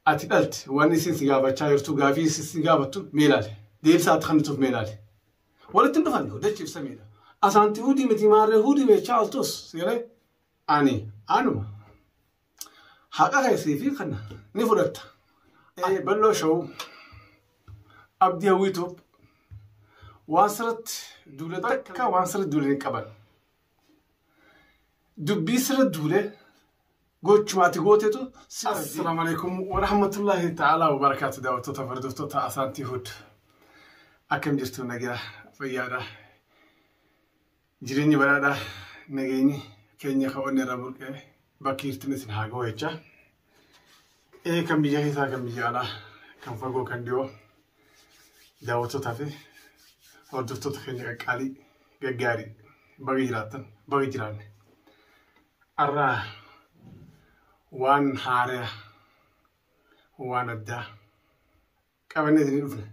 Ati dhalte wanni isin si gaafachaa jirtu gaafii isin si gaafattu mee ilaali. Deebisaa ati kennituuf mee ilaali. Walitti hin dhufan dachiif samiidha. Asaanti huudii miti maarree huudii meechaa oltus sigalee ani anuma. Haqa keessii fi kana ni fudhatta. Balloo showuu abdii hawwiituuf waan sirriitti duule takka waan sirriitti duule hin qaban. Dubbii sirriitti duule gochuma ati gootetu. Assalaamu alaikum warahmatullahi ta'ala wabarakaatu daawwattoota hordoftoota Asaantii Hud. Akkam jirtu nagaa fayyaadha. Jireenyi badhaadha nageenyi keenya kan onnee irraa burqee bakki jirtan isin haa ga'u jecha. Kan biyya keessaa kan biyya alaa kan fagoo kan dhiyoo daawwattootaa fi hordoftoota keenya qaqqaalii gaggaarii baga jiraattan baga jiraanne. Har'a waan haaraa waan addaa qabannee isinii dhufne.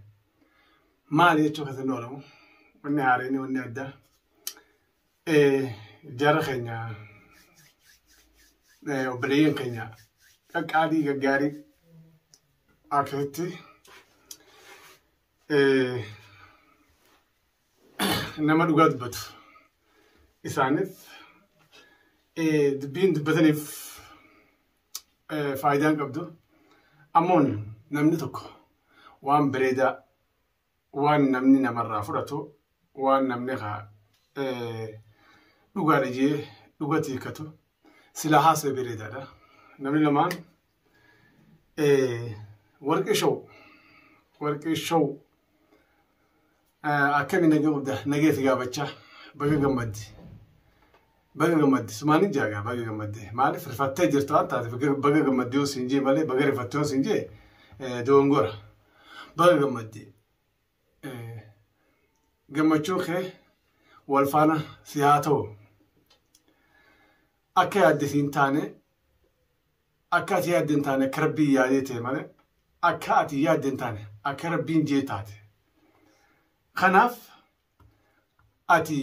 Maali jechuu keessatti oolamu wanni haareen wanni addaa jara keenya obboleeyyan keenya qaqqaalii gaggaarii akkasitti nama dhugaa dubbatu isaaniif dubbiin dubbataniif faayidaan qabdu. Ammoon namni tokko waan bareedaa waan namni namarraa fudhatu waan namni dhugaadha jee dhugatti hiikkatu silaa haasa'e bareedaadha. Namni lamaan warqii show warqii show akkami nagee guddaa nagee si gaafachaa baga gammaddi. Baga gammaddi sumaan hin jaagaa baga gammaddi maaliif rifattee jirtu waan taateef baga gammaddi yoo siin jee malee baga rifattee yoo siin jee dogongora. Baga gammaddi. Gammachuu kee wal faana si haa ta'u. Akka yaadde siin taane akka ati yaadde hin taane akka rabbiin yaadee ta'e malee akka ati yaadde hin taane akka rabbiin jee taate. Kanaaf ati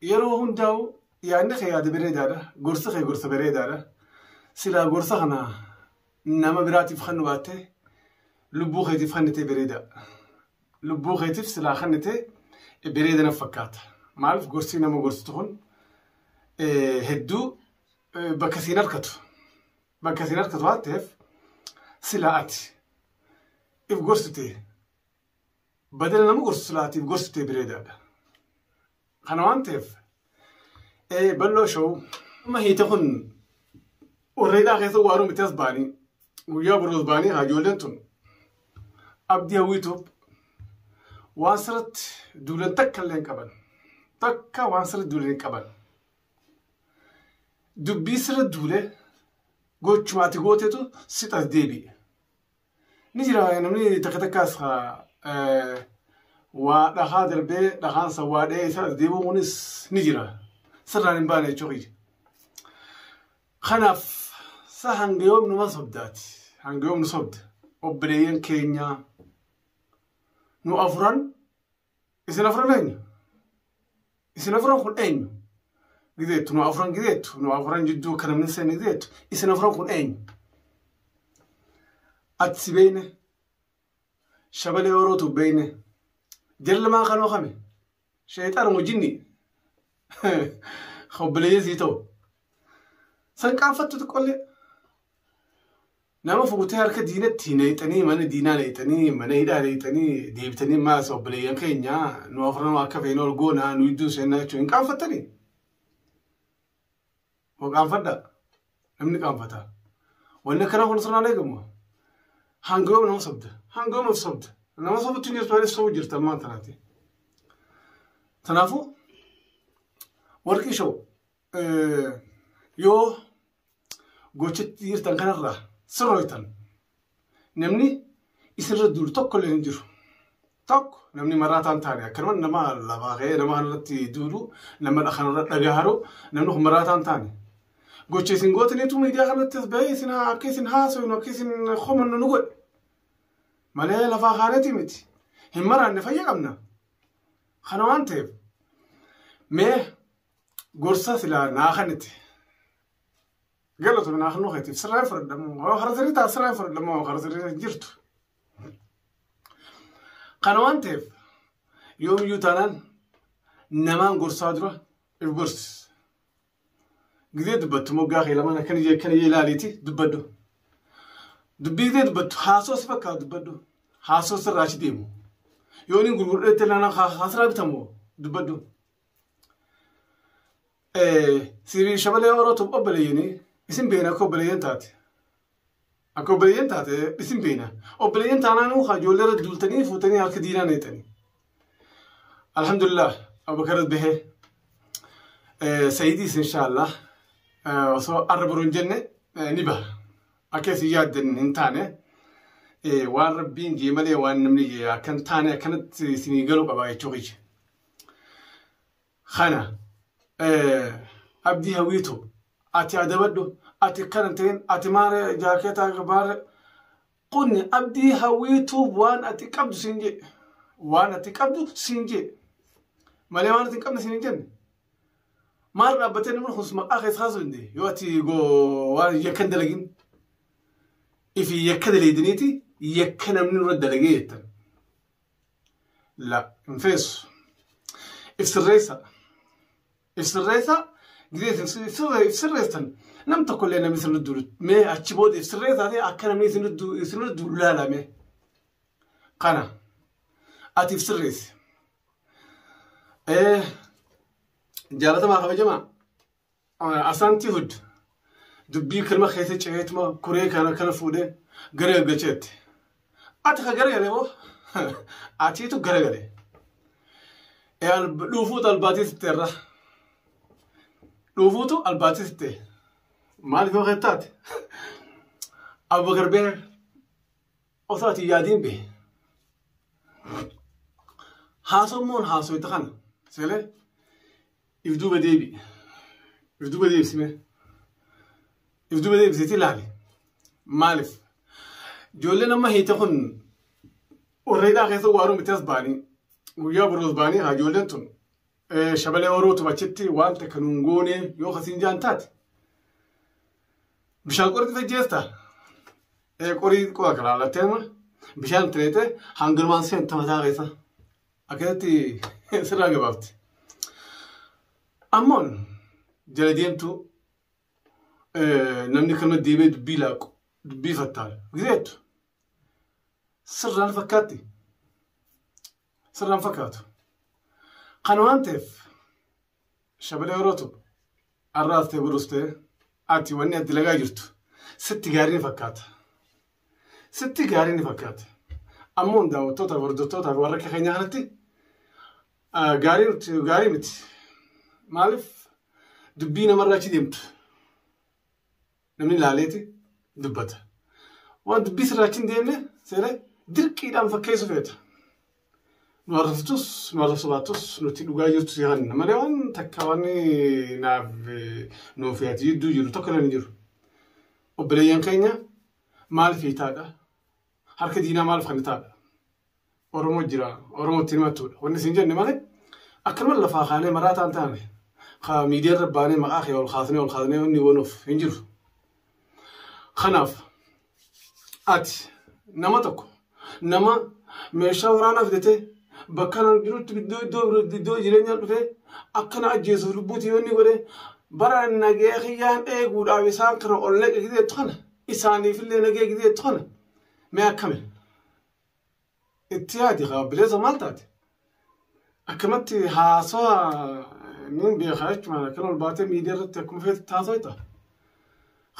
yeroo hundaa'u yaadni kee yaada bareedaadha. Gorsi kee gorsa bareedaadha. Silaa gorsa kana nama biraatiif kennu baattee lubbuu keetiif kennitee bareeda. Lubbuu keetiif silaa kennitee bareeda na fakkaata. Maaliif gorsi nama gorsitu kun hedduu bakka siin harkatu. Bakka siin harkatu waan ta'eef silaa ati if gorsitee badala nama gorsu silaa ati if gorsitee bareedaadha. Kana waan ta'eef balloo show amma hiite kun warra hidhaa keessa waaruu miti as ba'anii guyyaa boruus ba'anii haa ijoolleen tun abdii hawwiituuf waan sirriitti duulan takka illee hin qaban. Takka waan sirriitti duulan hin qaban. Dubbii sirriitti duule gochuma ati gootetu si as deebi'e. Ni jira namni takka takkaas waa dhahaa darbee dhahaansa waa dhahee isa as deebi'u kunis ni jira. Sirraan hin baane jechuu kiyya. Kanaaf sa hanga yoom numa sobdaati. Hanga yoom nu sobda. Obboleeyyan keenya nu afuran isin afuran eenyu? Isin afuran kun eenyu? Gizeettu nu afuran gizeettu nu afuran jidduu akka namni seenne gizeettu isin afuran kun eenyu? Ati si beeyne shabalee orootu beeyne jarri lamaan kanoo kame sheexaanuma jinni obboleeyyan sii ta'u. San qaanfattu xiqqollee. Nama fuutee harka diinatti neexanii mana diinaa neexanii mana hidhaa neexanii deebitanii maas obboleeyyan keenya nu afran akka feene ol goonaa nu iddoo seennaa jechuun hin qaanfattanii. Hoo qaanfadhaa. Namni qaanfata. Wanni akkanaa kun sirnaan eegamu. Hanga yoom nama sobda. Hanga yoom of sobda. Nama sobutti hin jirtu malee sobu jirta ammaan tanaati. Kanaafuu warqii show yoo gochatti jirtan kanarraa sirrooytan namni isinirra duulu tokko illee hin jiru. Tokko namni maraataan taane akkanuma nama lafaa ka'ee nama kanarratti duulu nama kanarra dhagaaru namni kun maraataan taane. Gocha isin gootaniitu miidiyaa kanatti as bahee isin akka isin haasofnu akka isin komannu nu godhe. Malee lafaa kaaneeti miti. Hin maraanne fayya qabna. Kana waan ta'eef mee gorsa silaa naa kennite. Galatoomii naa kennuu keetiif sirraan fudhadhamu. Hara sirrii ta'a sirraan fudhadhamu hara sirrii jirtu. Kana waan ta'eef yoomiyyuu taanaan namaan gorsaa dura if gorsi. Gizee dubbattu moggaa kee lamaan akkana jee akkana jee ilaaliiti dubbadhu. Dubbii gizee dubbattu haasoo si fakkaatu dubbadhu. Haasoo sirraa achi deemu. Yoo inni gurgurdheetti ilaalan haasiraa bitamu dubbadhu. Sirii shabalee orootu obboleeyyanii isin beena akka obboleeyyan taate. Akka obboleeyyan taate isin beena. Obboleeyyan taanaan haa ijoollee irra duultanii fuutanii harka diinaa neexanii. Alhamdulillah Abubakar bahee Sayidiis inshaallah osoo arra boru hin jenne ni baha. Akka isin yaaddan hin taane waan rabbiin jee malee waan namni jee akka hin taane akkanatti isinii galuu qaba jechuu kiyya. Kana abdii hawwiitu ati adabadhu ati akkana hin ta'in ati maara jaakeetaa maara qonni abdii hawwiitu waan ati qabdu siin jee waan ati qabdu siin jee malee waan ati hin qabne siin hin jenne. Maal dhaabbatee namni kun maqaa keessa kaasuu hin yoo ati waan yakka hin dalagin ifi yakka daleediniiti yakka namni nurra dalagee jettan. La hin feesu. If sirreessa. If sirreessa gizee if sirreessan nam tokkollee namni isin duulu mee achi booda if sirreessaa ta'e akka namni isin duulu laalame. Kana ati if sirreessi. Jaalatamaa kabajamaa asaantii hud dubbii kalma keessa ce'eetuma kuree kana kana fuudhee gara galcheetti. Ati ka gara galee moo atiitu gara galee. Dhuufuutu albaatii sitte irra. Dhuufuutu albaatii sitte. Maaliif yoo taate? Abubakar bee osoo ati yaadiin bee. Haasommoon haasoyta kana selee if duuba deebi. If duuba deebisime. If duuba deebisiiti ilaali. Maaliif? Ijoolleen amma hiite kun warra hidhaa keessa waaruu miti as ba'anii guyyaa boruus ba'anii haa ijoolleen tun shabalee horootu achitti waan takka nuun goone yoo kasiin jaan taate. Bishaan qorii tajjeesta. Qorii qo'a kalaalattee ama bishaan tireete hangalumaan seenta mataa keessa. Akkasitti sirraa gabaabti. Ammoon jala deemtu namni kana deemee dubbii laaqu dubbii fattaala. Gizeettu sirraan fakkaatti. Sirraan fakkaatu. Kana waan ta'eef shabalee horootu har'aas ta'e borus ta'e ati wanni ati dalagaa jirtu sitti gaarii ni fakkaata. Sitti gaarii ni fakkaata. Ammoon daawwattootaaf hordoftootaaf warra akka keenyaa kanatti gaarii miti. Maaliif dubbii namarraa achi deemtu namni ilaaleeti dubbata. Waan dubbii sirraa achi hin deemne seeree dirqiidhaan fakkeessu feeta. Nu arrabsitus nu arrabsu baattus nuti dhugaa jirtu si hanna malee waan takka waan naaf nuuf ati jidduu jiru tokko illee hin jiru. Obboleeyyan keenya maal fiitaadha? Harka diinaa maal fannitaadha? Oromoo jira Oromoo ittiin himattuudha. Wanni isin jenne malee akkanuma lafaa kaanee maraa ta'an taane miidiyaa irra baanee maqaa kee ol kaasnee wanni wanuuf hin jiru. Kanaaf ati nama tokko nama meeshaa waraanaa fidatee bakka nan jirutti iddoo jireenyaa dhufee akkana ajjeesuuf lubbuutii wanni godhee bara nagee kiyyaan eeguudhaaf isaan kana ol naqe gizeettu kana isaaniifillee nagee gizeettu kana mee akkami itti yaadi haa bileessa maal taate akkamatti haasawaa niin beekaa jechuudha akkana ol baatee miidiyaa irratti akkuma feetu haasawa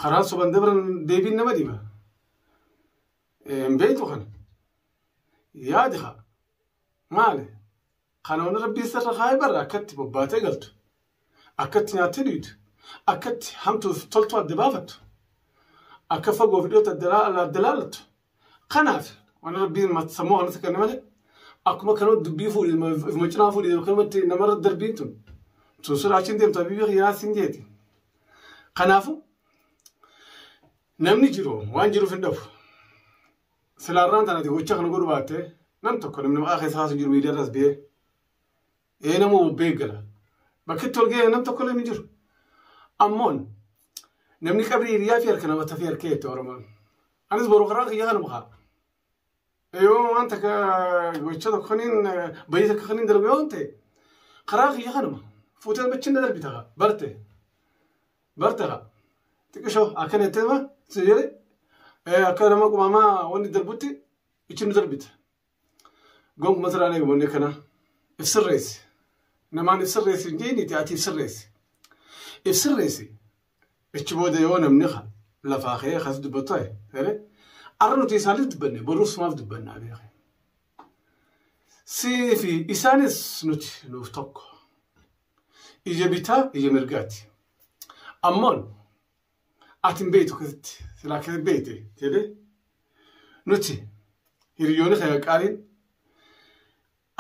karaa soban dabran deebiin nama dhiba hin beektu kana yaadi haa maali kana wanni rabbii sirra kaayee barra akkatti bobbaatee galtu akkatti nyaattee dhiitu akkatti hamtuuf toltu adda baafattu akka fagoo fi dhiyootti adda laallattu kanaaf wanni rabbiin sammuu kanatti kenne malee akkuma kanuma dubbii fuudhee ifuma cinaa fuudhee kanumatti namarra darbiin tun tun sirraa achiin deemtu habiibii kiyyaa siin jeeti. Kanaafuu namni jiru waan jiruuf hin dhabu. Silaarraan tanati gocha kana godhu baattee nam tokko namni maqaa keessa kaasu jiru miidiyaa irras biyee ee nama bobbee gala. Bakki itti ol ga'e nam tokko illee hin jiru. Ammoon Namni qabrii hiriyaa fi harka nama tafee harkee jette Oromoon. Anis boru karaa kiyya kana bahaa. Yoo waan takka gocha tokko kaniin bayii takka kaniin darbe yoo ta'e karaa kiyya kanuma fuutee bachinna darbi ta'a barte barte haa xiqqishoo akkana jettee ma si jedhe akka nama qumamaa wanni darbutti ichi nu darbita. Gonkumaa sirraan eegamu wanni akkanaa. If sirreessi. Namaan if sirreessi hin jeeniiti ati if sirreessi. If sirreessi. Ichi booda yoo namni lafaa ka'ee kas dubbatu ta'e ta'e arra nuti isaaniif dubbanne boruuf sumaaf dubbannaa beeke. Sii fi isaanis nuti nuuf tokko. Ija bitaa ija mirgaati. Ammoon ati hin beektu akkasitti silaa akkasitti beekte jedhee nuti hiriyoonni kee qaaliin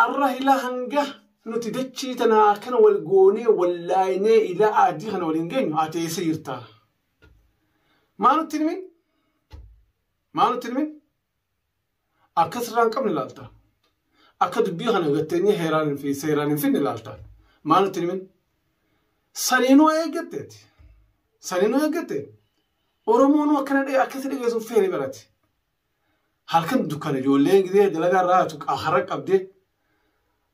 arra ilaa hanga nuti dachii tana akkana wal goonee wallaaynee ilaa addii kana waliin geenyu ati eessa jirta? Maa nutti himin? Maa nutti himin? Akka sirraa hin qabne ilaalta. Akka dubbii kana gatteenyee heeraan fi seeraan hin finne ilaalta. Maa nutti himin? Saniinuu eeggatteeti. Saniinuu eeggatte. Oromoonuu akkana dhee akkasi dhageessu feene barate. Halkan dukkana ijoolleen gizee dalagaa irraa haatu har'a qabdee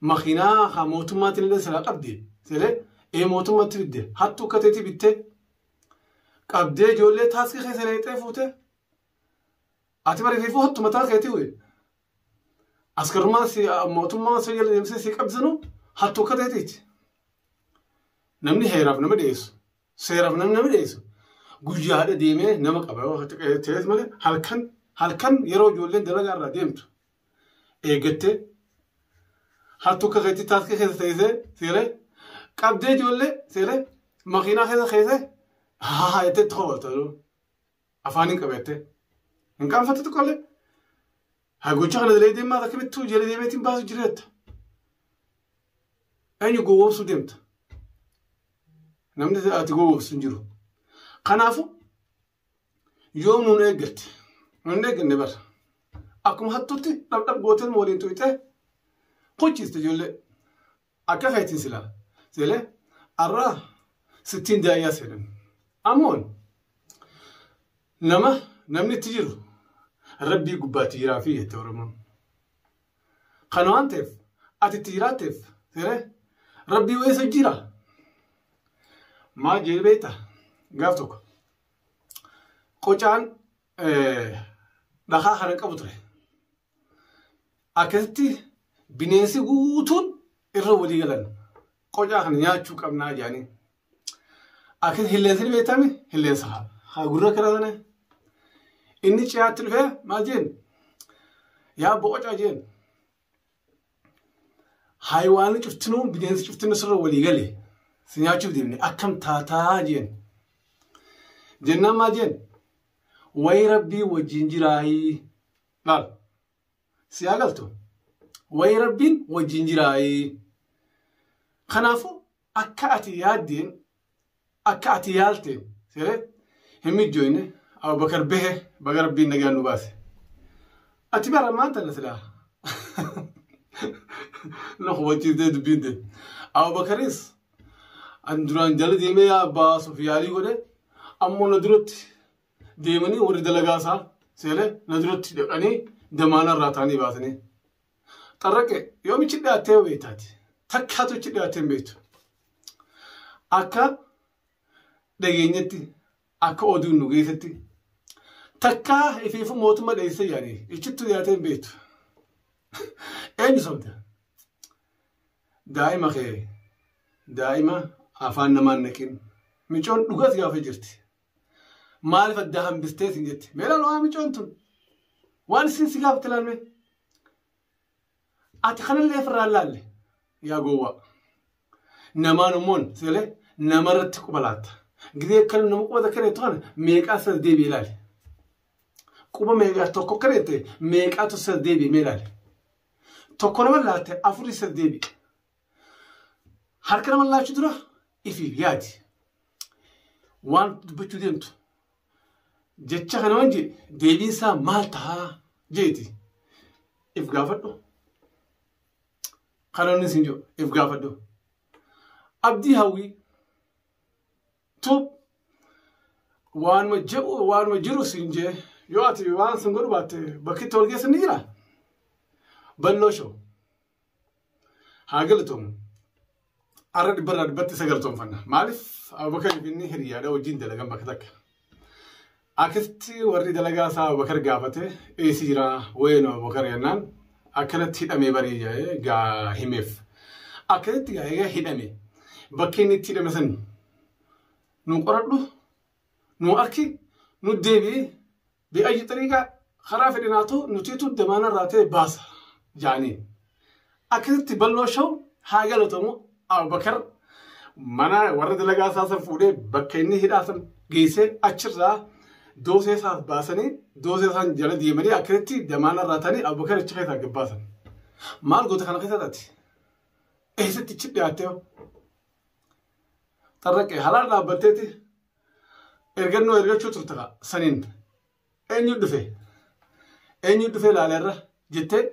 makiinaa haa mootummaatiin illee silaa qabde selee ee mootummaatti fidde hattuu akka ta'etti bittee qabdee ijoollee taaskii keessa leexee fuutee ati bari fiifuu hattu mataa keetii wee askarummaan si mootummaan si jala deemsee si qabsinu hattuu akka ta'eetiiti. Namni heeraaf nama dhiyeessu seeraaf namni nama dhiyeessu guyyaadha deemee nama qaba yoo ta'es malee halkan halkan yeroo ijoolleen dalagaa irraa deemtu eeggattee hattuu akka keetti taaskii keessa teessee seeree qabdee ijoollee seeree makiinaa keessa keessee haa jettee itti kobalta afaan hin qabattee hin qaanfatte tokkollee haa gocha kana dalee deemaa akkamittuu jala deemeetiin baasu jireetta eenyu gowwoomsuu deemta namni ati gowwoomsu hin jiru kanaafuu yoom nuun eeggatte nuun eegganne bara akkuma hattuutti dhabdhab gooteen waliin tuyxee kuchiiste ijoollee akka keetiin silaa seelee arraa sittiin daayyaa seenan ammoon nama namni itti jiru rabbii gubbaatti jiraa fi jette Oromoon. Kana waan ta'eef ati itti jiraatteef seelee rabbii weessa jira. Maal jedhee beektaa gaaf tokko qocaan dhakaa kana qabu ture. Akkasitti bineensi guutuun irra walii galan qocaa kana nyaachuu qabnaa jedhanii. Akkasi hilleensi ni beektami hilleensa haa gurra kana sana. Inni ciyaatti dhufee maal jeen yaa abbo qocaa jeen. Hayiwaanni cuftinuu bineensi cuftinuu sirra walii gale si nyaachuuf deemne akkam taataa jeen. Jennaan maal jeen wayi rabbii wajjin jiraayii laal si haa galtu wayi rabbiin wajjin jiraayii. Kanaafuu akka ati yaaddeen akka ati yaalteen seeree hin mijjooyne Abubakar bahe baga rabbiin nagaan nu baase. Ati bara maanta na silaa. Na hubachiiftee dubbiin ta'e. Abubakaris an duraan jala deemee yaa baasuuf yaalii godhe ammoo na duratti deemanii warri dalagaa isaa seelee na duratti dhaqanii damaana irraa ta'anii baasanii. Xarraqe yoomichi dhiyaattee beektaati. Takkaatu ichi dhiyaattee hin beektu. Akka dhageenyetti akka oduun nu geessetti takkaa ifiifu mootummaa dheessee yaanii ichittu dhiyaatee hin beektu. Eenyu sobda? Daa'ima kee daa'ima afaan namaan naqin micoon dhugas gaafa jirti. Maaliif addaa hambistee sin jetti? Mee laal waa micoon tun waan isin si gaafatte laalme. Ati kanallee ofirraa hin laalle yaa gowwaa. Namaan immoon seelee namarratti quba laatta. Gizee akkana nama quba takka reettu kana meeqaa sas deebi'ee ilaali. Quba meeqaa tokko akka reette meeqaatu sas deebi'e mee ilaali. Tokko nama laatte afurii sas deebi'e. Harka nama laachuu dura ifiif yaadi. Waan dubbachuu deemtu jecha kana waan jedhe deebiin isaa maal tahaa jeeti. If gaafadhu. Kana inni siin jedhu if gaafadhu. Abdii hawwii tuub Waanuma jedhu waanuma jiru siin jee yoo ati waan sun godhu baatte bakki itti wal geessan ni jira. Balloo show. Haa galatoomu. Arra dhibbarraa dhibbatti isa galatoomfanna. Maaliif Abubakar fi inni hiriyaadha wajjin dalagan bakka takka. Akkasitti warri dalagaa isaa Abubakar gaafate eessi jira wayinu Abubakar jennaan akkanatti hidhamee barii jedhee gaa himeef. Akkasitti gaa egaa hidhame bakki inni itti hidhame san nu qoradhu nu arki nu deebi'ee bi'ayyi xariiqaa karaa fedhinaatu nutiitu damaanarraa ta'e baasa jaaniin. Akkasitti balloo show haa galatamu Abubakar mana warra dalagaa isaa san fuudhee bakka inni hidhaa san geessee achirraa doosee isaas baasanii doosee isaan jala deemanii akkasitti damaanarraa ta'anii Abubakar achi keessaa gad baasan. Maal goota kana keessa taati? Eessatti achi dhiyaattee hoo? Xarraqee halaal dhaabbatteeti ergannoo ergachuu turte kaa saniin eenyu dhufe eenyu dhufe ilaaleerra jettee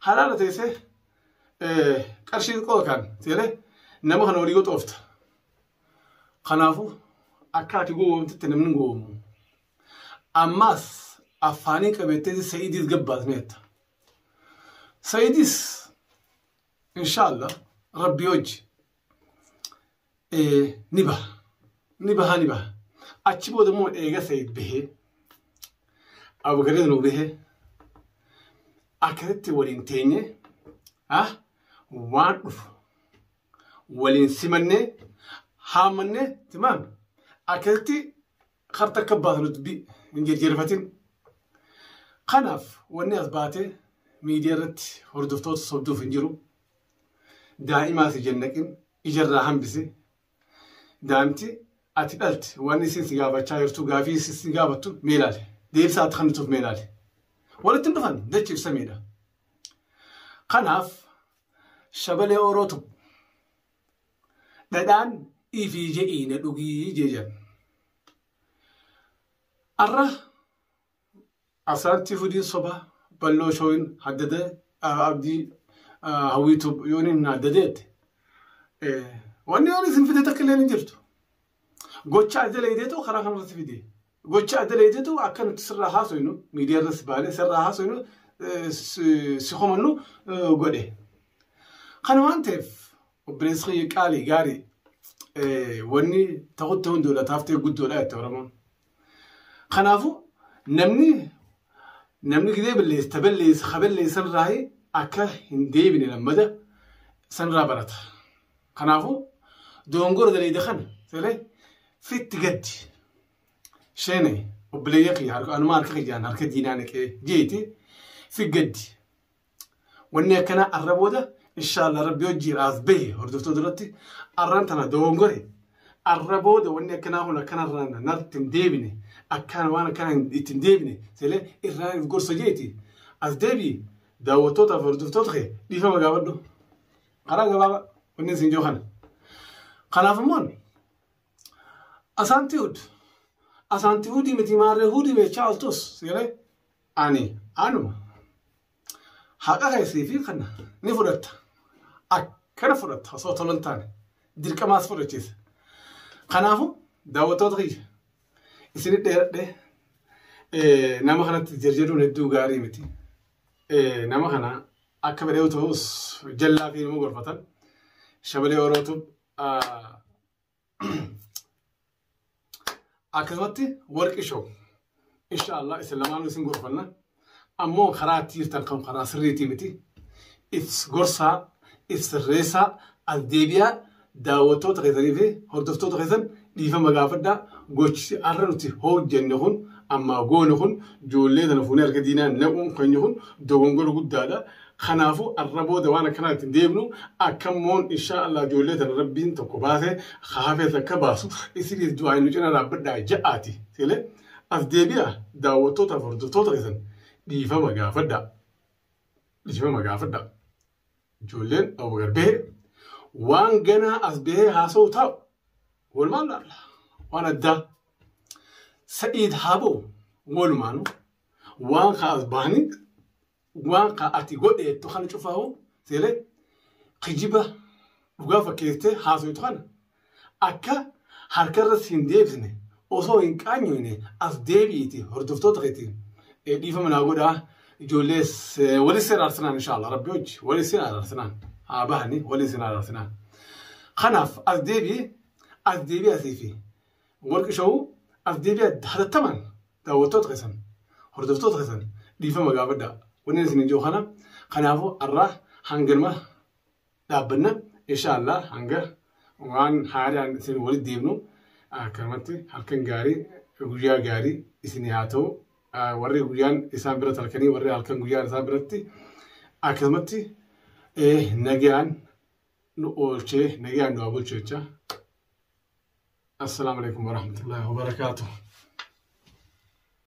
halaala teessee qarshii xiqqoo kan seeree nama kana walii goxoofta. Kanaafuu akka ati gowwoomtetti namni hin gowwoomu. Ammaas afaanii qabeettee Sa'idiis gabbaasneetta. Sa'idiis inshaallah rabbii hojii ni baha. Ni baha ni baha. Achi booda immoo eega Sa'id bahee Abubakariis nu bahee akkasitti waliin teenye waan dhufu waliin simannee haammannee timaam akkasitti karta akka baasnu dubbii hin jejjeerfatin. Kanaaf wanni as baatee miidiyaa irratti hordoftoota sobduuf hin jiru. Daa'imaas ija hin naqin ijarraa hambisi. Daa'imti ati dhalte wanni isin si gaafachaa jirtu gaafii isin si gaafattu mee ilaali. Deebisaa ati kennituuf mee ilaali. Walitti hin dhufan dachiif samiidha. Kanaaf shabalee orootu dhadhaan ifii je'ii na dhugii jeejan. Arra asaantii fudiin soba balloo shooyin haddade abdii hawwiitu yooniin haddadeette. Wanni yoon isin fide takka illee hin jirtu. Gocha adda leeydeetu karaa kanarratti fide. Gocha adda leeydeetu akka nuti sirraa haasoynu miidiyaa irratti baanee sirraa haasoynu si komannu godhe. Kana waan ta'eef obboleessi kiyya qaalii gaarii wanni ta'utti hundoodha taaftee guddoodha jette Oromoon. Kanaafuu namni namni gidee balleessa ta balleessa ka balleessan irraa akka hin deebine lammada sanirraa barata. Kanaafuu dogongora daleeyda kana siree fitti gaddi. Sheene obboleeyya kiyya harka anumaa harka kiyyaan harka diinaa naqee jeeti fi gaddi. Wanni akkanaa arra booda inshaallah rabbi hojii as bahe hordoftoota duratti arraan tana dogongore arra booda wanni akkanaa kun akkanarraan narratti hin deebine akkaan waan akkanaa itti hin deebine selee irraa if gorsa jeeti as deebii daawwattootaaf hordoftoota kee dhiifama gaafadhu. Karaa gabaabaa wanni isin jiru kana. Kanaaf immoo asaantii hud asaantii hudii miti maarree hudii meechaa oltus selee ani anuma. Haqa keessii fi kana ni fudhatta. Akkana fudhatta osoo tola hin taane. Dirqamaas fudhachiisa. Kanaafuu daawwattoota kiyya isinit dheeradhee nama kanatti jarjaruun hedduu gaarii miti. Nama kana akka fedhe yoo ta'us jallaa fi nama gorfatan. Shabalee Orootu akkasumatti warqi show. Inshaallah isin lamaanuu isin gorfanna. Ammoo karaa itti jirtan kan karaa sirriitii miti. If gorsaa, if sirreessaa, as deebi'aa daawwattoota keessanii fi hordoftoota keessan dhiifama gaafadhaa. Gochi har'a nuti hojjenne kun ammaa goone kun ijoollee tana fuunee harka diinaa naquun keenya kun dogongora guddaadha. Kanaafuu har'a booda waan akkanaa ittiin deemnu akkammoon inshaa Allah ijoollee tana rabbiin tokko baasee hafees akka baasu isiniif du'aa nu cina dhaabbadhaa ja'aati. Seelee as deebi'aa daawwattootaaf hordoftoota keessan dhiifama gaafadhaa. Dhiifama gaafadhaa. Ijoolleen Abubakar bahee waan ganaa as bahee haasa'u taa'u walumaan laalla. Waan addaa. Sa'iid haa ba'u walumaanu waan kaa as bahanii waan kaa ati godheettu kana cufaa'u seelee kijiba dhugaa fakkeessitee haasa'utu kana akka harkarra siin deebisne Osoo hin qaanyoyne as deebi'iiti hordoftoota keetiin dhiifama naa godhaa, ijoollee wali sin araarsinaan, inshallah rabbi hojii wali sin araarsinaan, haa bahani wali sin araarsinaan. Kanaaf as deebi'i, as deebi'i, asii fi warqi showuu as deebi'a, hatattamaan daawwattoota keessan, hordoftoota keessan dhiifama gaafadhaa. Wanni isin jiru kana. Kanaafuu har'aa hanganuma dhaabbanna, inshallah hanga waan haaraan isin walitti deemnu akkanumatti halkan gaarii, guyyaa gaarii isin haa ta'u. Warri guyyaan isaan biratti halkanii, warri halkan guyyaan isaan biratti, akkasumatti nagaan nu oolchee nagaan nu haa bulchu jecha. Assalaamu alaikum warahmatullahi wabarakaatuh.